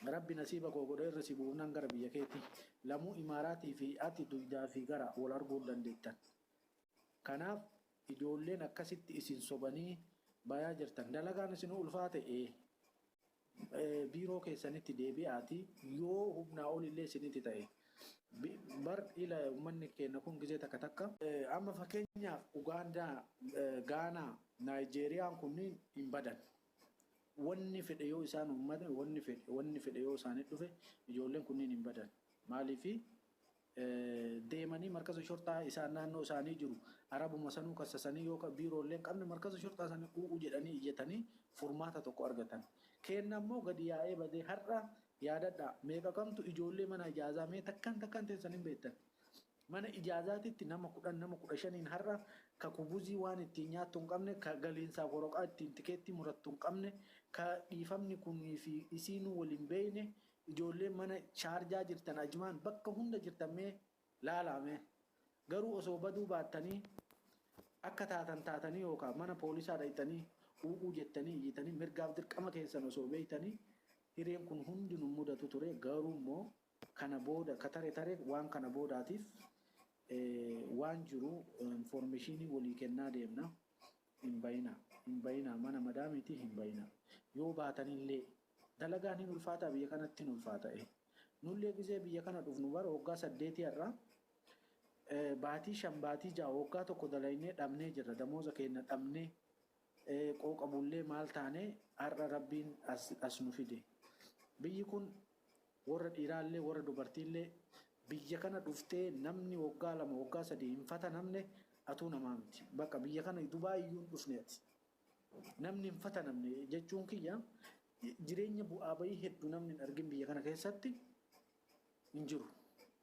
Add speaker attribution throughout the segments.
Speaker 1: Rabbi nasiiba koo godhee irra si buufnaan gara biyya keetii. Lamuu Imaaraatii fi ati duydaa fi gara wal arguu hin dandeettan. Kanaaf ijoolleen akkasitti isin sobanii bayaa jirtan. Dalagaan isin ulfaate ee. Biiroo keessanitti deebi'aatii yoo humnaa olillee isinitti ta'e. Bar ila ummanni keenya kun gizee takka takka. Amma fakkeenyaaf Ugaandaa, Gaanaa, Naayijeeriyaan kunniin hin badan. Wanni fedhe yoo isaan ummate, wanni fedhe, wanni fedhe yoo isaanii dhufe, ijoolleen kunniin hin badan. Maaliifi deemanii markaza shorxaa isaan naannoo isaanii jiru Arabuma sanuu kassasanii, yoo biiroollee hin qabne, markaza shorxaa sanii u'u jedhanii iyyatanii furmaata tokko argatan. Keenna immoo gadi yaa'ee badee. Har'a yaadadhaa, meeqa kamtu ijoollee mana ijaazaa, mee takkaan takkaan teessan hin beektan. Mana ijaazaatitti nama 10, nama 15n, har'a ka kubuzii waan ittiin nyaattu hin qabne, ka galiinsaaf woroqaa ittiin tikeettii murattu hin qabne, ka dhiifamni kunii fi isiinuu wal hin beekne, ijoolleen mana Shaarjaa jirtan, Ajmaan, bakka hunda jirtan, mee laalaa mee. Garuu osoo baduu baattanii, akka taatan taatanii, yookaan mana poolisaa dhayxanii u'uu jettanii iyyitanii, mirgaaf dirqama keessan osoo beeytanii, hireen kun hundi nun mudatu ture. Garuu immoo kana booda ka tare tare, waan kana boodaatiif waan jiru information walii kennaa deemna. Hin bayinaa, hin bayinaa, mana madaamiitii hin bayinaa. Yoo baatanillee dalagaan hin ulfaataa, biyya kanatti hin ulfaata. Nullee gizee biyya kana dhufnu bara waggaa 8 har'a baatii 5, baatii 6, waggaa 1 dalaynee dhabnee jirra. Damooza keenya dhabnee, qooqa bullee, maal taane, har'a Rabbiin as nu fide. Biyyi kun warra dhiiraallee warra dubartiillee, biyya kana dhuftee namni waggaa 2, waggaa 3 hin fatanamne atuu namaa miti. Bakka biyya kana Dubaay iyyuu hin dhufne ati. Namni hin fatanamne jechuun kiyya, jireenya bu'aa bayii hedduu namni hin argin biyya kana keessatti hin jiru.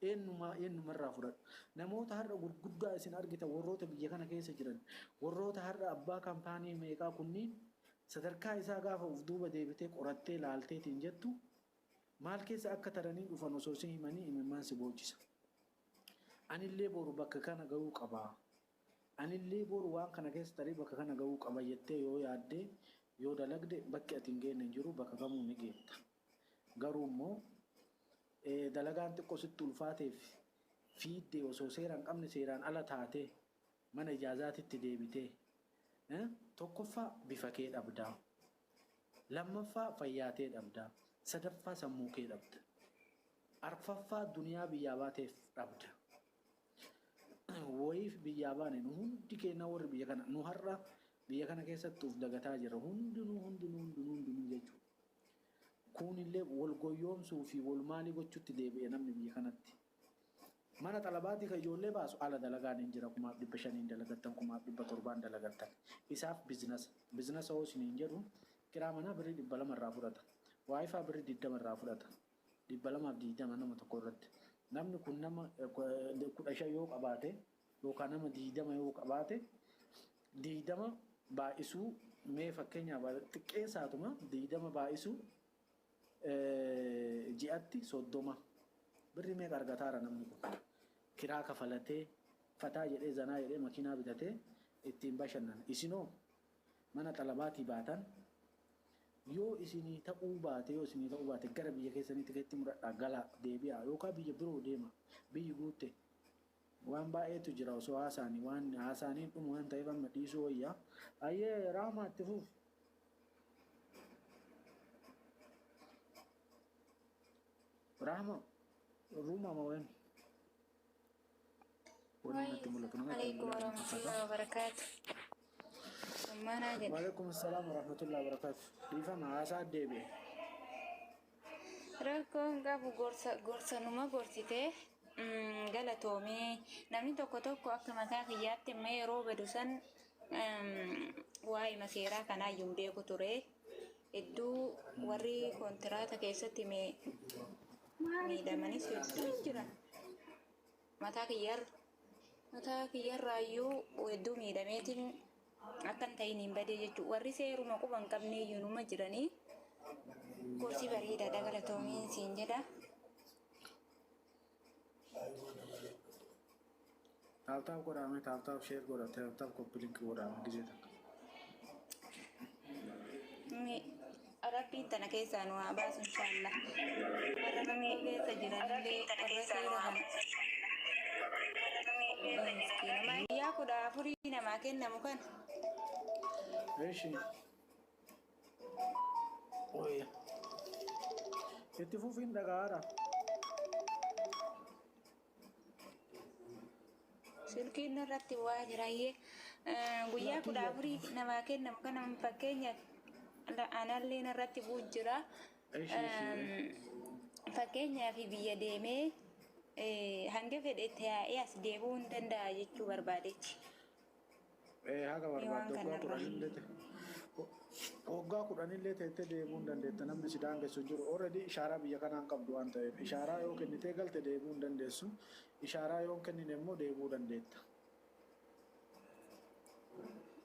Speaker 1: Eenyumaa eenyumarraa fudhadhu. Namoota har'a gurguddaa isin argitan, warroota biyya kana keessa jiran, warroota har'a abbaa kaampaanii meeqaa kunniin, sadarkaa isaa gaafa uf duuba deebitee qorattee laalteetiin jettu, maal keessa akka taranii dhufan osoo si himanii imimmaan si boochisa. Anillee boru bakka kana ga'uu qaba. Anillee boru waan kana keessa tarii bakka kana ga'uu qaba jettee yoo yaadde, yoo dalagde, bakki ati hin geenne hin jiru, bakka kamuu ni geetta. Garuu immoo dalagaan xiqqoo sitti ulfaateef fiiddee, osoo seera hin qabne seeraan ala taatee mana ijaazaatitti deebitee, tokkoffaa bifa kee dhabdaa. Lammaffaa fayyaa tee dhabda. Sadaffaa sammuu kee dhabda. Arfaffaa duniyaa biyyaa baateef dhabda. Wayiif biyyaa baane nu hundi keenya, warri biyya kana, nu har'a biyya kana keessatti uf dagataa jira hundinuu, hundinuu, hundinuu, hundinuu jechuudha. Kuunillee wal goyyoomsuu fi wal maalii gochuutti deebi'e namni biyya kanatti. Mana xalabaatii kan ijoollee baasu ala dalagaan hin jira, 5,500n dalagattan, 700n dalagattan. Isaaf bizinasa. Bizinasa hoo isiniin jedhu, kiraa manaa birrii 200 irraa fudhata. WiFi birrii 20 irraa fudhata. 220 nama tokko irratti. Namni kun nama 15 yoo qabaate yookaan nama 20 yoo qabaate, 20 baay'isuu, mee fakkeenyaaf xiqqeessaatuma, 20 baay'isuu ji'atti 30, birrii meeqa argataara namni kun? Kiraa kafalatee, fataa jedhee, zanaa jedhee, makiinaa bitatee ittiin bashannana. Isinoo mana xalabaatii baatan, yoo isinii ta'uu baate, yoo isinii ta'uu baate, gara biyya keessaniitti keetti muradhaa, galaa, deebi'aa, yookaan biyya biroo deema. Biyyi guutte, waan baay'eetu jira. Osoo haasaanii waan haasaanii dhumu waan ta'eef amma dhiisuu wayyaa. Ayyee Raamaa, itti fuuf. Rahma ruuma ma wayin wani natti mul'atu namatti
Speaker 2: Alaikum
Speaker 1: mul'atu fakkaata.
Speaker 2: warahmatullahi wabarakatuh. Summaanaa jedhe.
Speaker 1: Waalaikum assalaam warahmatullahi wabarakatuh. Dhiifama, haasaa deebi'e.
Speaker 2: Rakkoon qabu, gorsa gorsa numa gorsitee, galatoomee. Namni tokko tokko akka mataa kiyyaatti immoo yeroo badu san waa'ee seeraa kanaa iyyuu hin beeku ture. Hedduu warri kontiraata keessatti miidhamanis hedduu hin jiran. Mataa kiyyarraayyuu hedduu miidhameetiin akka hin ta'in hin badee jechuudha. Warri seeruma quba hin qabne iyyuu numa jiranii. Gorsi bareedaadha, galatoomiin siin jedha.
Speaker 1: Tap tap godhaame, tap tap share godha, tap tap copy link godhaame gizee takka.
Speaker 2: Rabbiin tana keessaa nu haa baasu inshaallah. Warra rakkoo keessa jiranillee warra seera kana. Miskiina guyyaa 14 namaa kennamu kana.
Speaker 1: Eeshi. Oye. Itti fufiin dhagahaadha.
Speaker 2: Silkiin irratti waa jiraayyee guyyaa 14 namaa kennamu kana, fakkeenyaaf anallee irratti bu'u jira.
Speaker 1: Eeshi eeshi.
Speaker 2: Fakkeenyaaf biyya deemee hanga fedhe taa'ee as deebi'uu hin danda'a jechuu barbaadechi.
Speaker 1: Haga
Speaker 2: Waan
Speaker 1: barbaadde waggaa
Speaker 2: kanarra.
Speaker 1: 10llee ta'e. Waggaa 10llee teettee deebi'uu hin dandeetta, namni si daangessu hin jiru. Already ishaaraa biyya kanaan qabdu waan ta'eef, ishaaraa yoo kennitee galte deebi'uu hin dandeessu. Ishaaraa yoo hin kennine immoo deebi'uu dandeetta.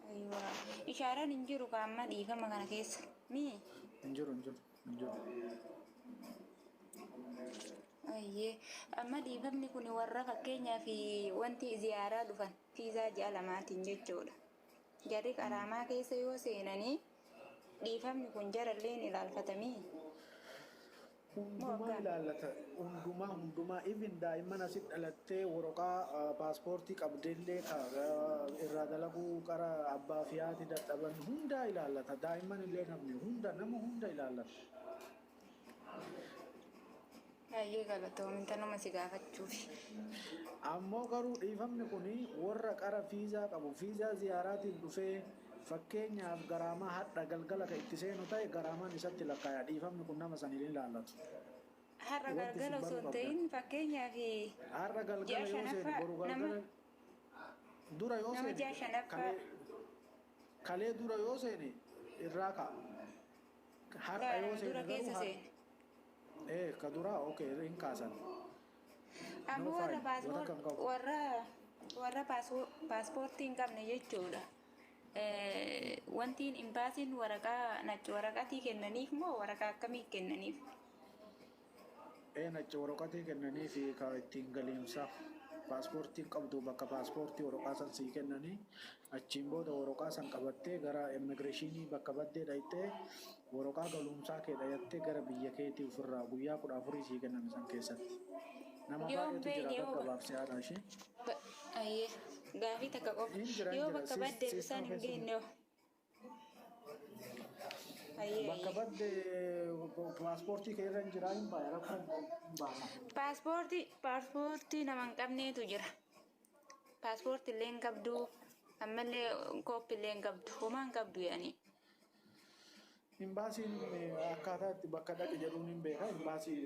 Speaker 2: Ayiwaa. Ishaaraan hin jiru kaamma dhiifama kana keessa. Mii?
Speaker 1: Hin jiru, hin jiru, hin jiru.
Speaker 2: Ayyee. Amma dhiifamni kun warra fakkeenyaaf wanti ziyaaraa dhufan fiizaa ji'a 2tiin jechuudha. Jarri qaraamaa keessa yoo seenanii dhiifamni kun jaralleen ilaalfatamii?
Speaker 1: Hundumaa ilaallata. Hundumaa, hundumaa, even daa'imman asitti dhalattee waraqaa paaspoortii qabdeellee irraa dalaguu qara abbaa fi haati dadhaban hundaa ilaallata. Daa'imman illee namni hunda, nama hunda ilaallata.
Speaker 2: Baay'ee galatoomin, tanuma si gaafachuufi.
Speaker 1: Ammoo garuu dhiifamni kun warra qara fiizaa qabu, fiizaa ziyaaraatiin dhufee, fakkeenyaaf garaamaa hadha galgala kan itti seenu ta'e, garaamaan isatti lakkaaya. Dhiifamni kun nama saniin ilaallatu.
Speaker 2: Har'a
Speaker 1: Wanti
Speaker 2: galgala
Speaker 1: isin
Speaker 2: osoo hin
Speaker 1: baruu
Speaker 2: ta'in, fakkeenyaaf
Speaker 1: Har'a galgala
Speaker 2: ji'a
Speaker 1: yoo seene
Speaker 2: shanaffaa
Speaker 1: boru
Speaker 2: nama
Speaker 1: galgala dura yoo
Speaker 2: nama
Speaker 1: seene
Speaker 2: ji'a shanaffaa
Speaker 1: kalee dura yoo seene irraa ka'a. Har'a yoo
Speaker 2: dura
Speaker 1: seene garuu
Speaker 2: keessa seene.
Speaker 1: Ka duraa okay hin kaasan.
Speaker 2: Ammoo
Speaker 1: No
Speaker 2: warra
Speaker 1: fine. Wanta kam qabu.
Speaker 2: warra paaspoortii hin qabne jechuudha. Wantiin imbaasiin waraqaa nachi waraqatii kennaniif moo waraqaa akkamii kennaniif?
Speaker 1: Nachi waraqatii kennanii fi ka ittiin galiimsa paaspoortii qabdu, bakka paaspoortii waraqaa san sii kennanii, achiin booda waraqaa san qabattee gara immigireeshinii bakka baddee dhayxee waraqaa galuumsaa kee dhayattee gara biyya keetii ofirraa guyyaa 14 sii kenname san keessatti. Nama
Speaker 2: Yoo hin
Speaker 1: baay'eetu jira
Speaker 2: beekne yoo
Speaker 1: gaggabaabsee haadha ishee.
Speaker 2: Ayyee, gaafii takka qofa.
Speaker 1: Hin jira, hin
Speaker 2: Yoo
Speaker 1: jira.
Speaker 2: bakka badde
Speaker 1: Siistama
Speaker 2: isaan hin
Speaker 1: keessa
Speaker 2: geenne hoo? Ayyee
Speaker 1: Bakka
Speaker 2: ayyee.
Speaker 1: badde paaspoortii kee irra hin jira, hin baaya, rakkoon hin baasa.
Speaker 2: Paaspoortii nama hin qabneetu jira. Paaspoortii illee hin qabdu, ammallee kooppii illee hin qabdu, homaa hin qabdu yaani.
Speaker 1: Imbaasiin akkaataa itti bakka dhaqe jedhuun hin beeka. Imbaasii